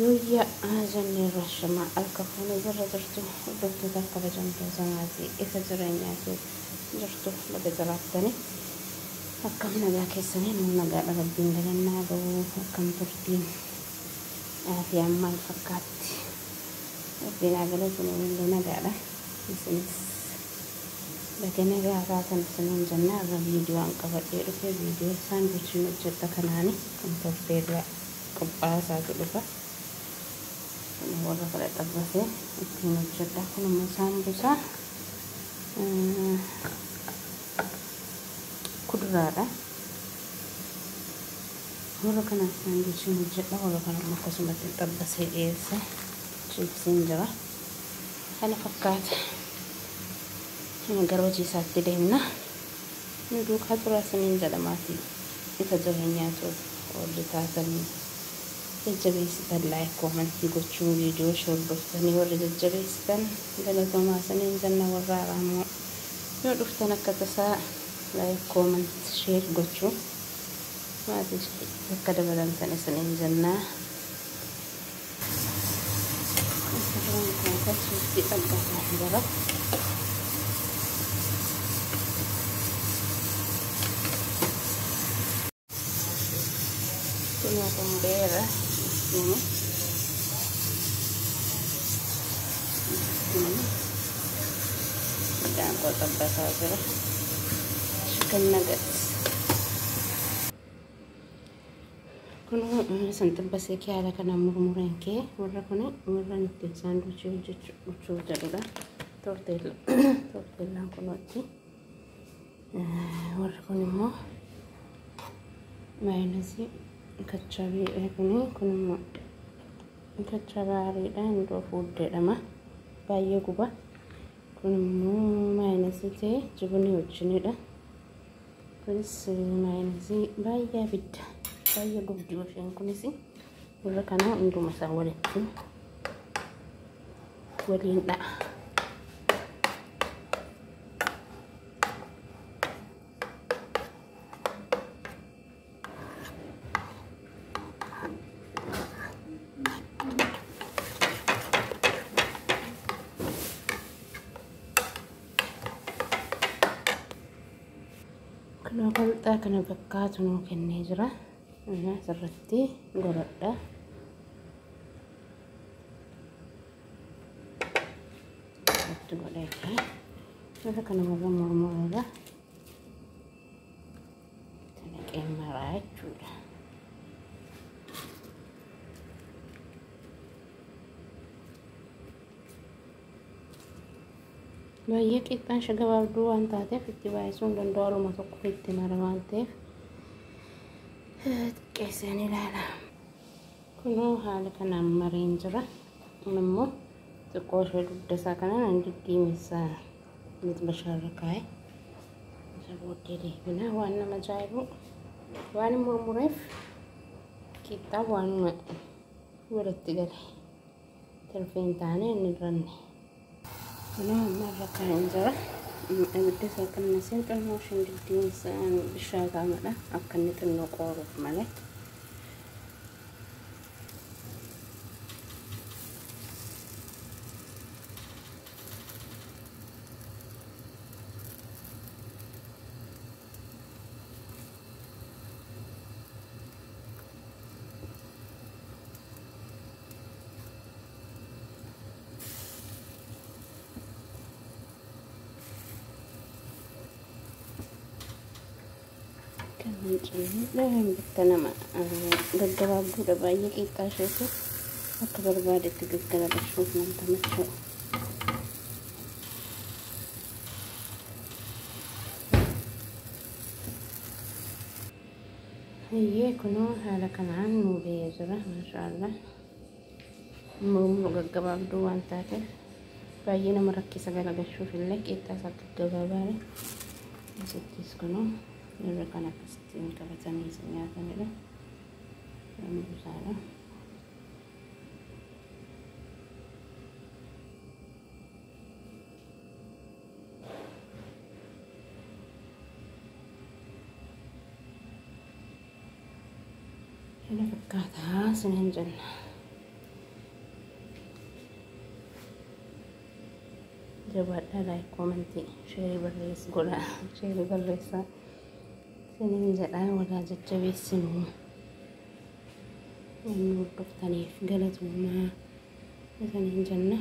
Yooyyaa jenneerra shamaa harka fuunee jirra jirtu hordoftoota kabajamtoota maatii ifa jireenyaatu jirtu baga jiraattanii akkam nagaa keessanii nu nagaadha rabbiin galannaa ga'uu akkam turtiin afiyaan maal fakkaatti rabbiin haa galatu illee nagaadha isinis baga nagaa taatan isiniin jenna irra viidiyoon qabadhee dhufe viidiyoo saanduuchiin hojjedha kanaani kan torteellaa qophaasaatu dhufa. Warra kana xabbasee ittiin hojjedha. Kun immoo saambusaa kuduraadha. Warra kana saanduuchiin hojjedha. Warra kana immoo akkasumatti xabbasee dhiyeessa. Chiipsiin jira. Kana fakkaata. Gara hojii isaatti deemna. Nu duukaa turaa isiniin jedha maatii ifa jireenyaatu warri taatanii jajjabeessitan like comment gochuun viidiyoo hordoftanii warri jajjabeessitan galatoomaa isiniin jenna warra haaraa yoo dhuftan akka tasaa like comment share gochuun maatii akka dabalamtan isiniin jennaa. Akkasitti xabbataa jira. Kunoo kun beera. Midhaan koo xabbataa jira. Chicken nuggets. Kunoo isin xabbasee kee haala kanaan murmureen kee warra kun warra ittiin saanduuchii hojjechuu jedhudha. Torteellaan kunooti. Warri kun immoo maayinasii kachabii kun immoo kachabaariidha. Indoo fuuddeedhama. Baay'ee guba. Kun immoo maayinasii ta'e jibinii wajjinidha. Kunis maayinasii baay'ee abidda. Baay'ee gubdi isheen kunis warra kana hunduma isaa walitti waliin dha'a. Kunoo qalxaa kana fakkaatu nuu kennee jira. Asirratti godhadha. Irratti godhee warra kana warra murmurarra itti naqee maraa jechuudha. Baay'ee qixxaan ishee gabaabduu waan taateef itti baay'isuu hin danda'u. Waluma tokko itti mara waan ta'eef xiqqeesseen ilaala. Kunoo haala kanaan mareen jira. Kun immoo xiqqoo ishee dugda isaa kanaan diddiimessaa mixbashaarra kaa'e. Isa booddee deebina waan nama ajaa'ibu waan hin murmureef qixxaa waanuma walitti gale. Tirfee hin taane inni ranne. Kunoo amma irra kaa'een jira. Ibidda isaa xinnaseen xinnoo isheen diddiimessaan bishaatamadha. Akka inni xinnoo qooruuf malee. Bakka nama gaggabaabduudha baay'ee qixxaa isheetu akka barbaadetti gaggaragalchuuf nama tamachuu. Hayyee kunoo haala kanaan nuu ba'ee jira maashaallah. Murmuru gaggabaabduu waan taateef baay'ee nama rakkisa garagalchuuf illee qixxaa isaa gaggabaabaadha. Asittis kunoo irra kan akkasittiin qabatanii isa nyaatanidha. Sambusaadha. Kana fakkaataa isiniin jenna. Jabaadhaa, like, comment, share barreessa godhaa, share barreessaa isiniin jedhaa. Walaa jajjabeessinuu, waan nu hordoftaniif galatoomaa isiniin jenna.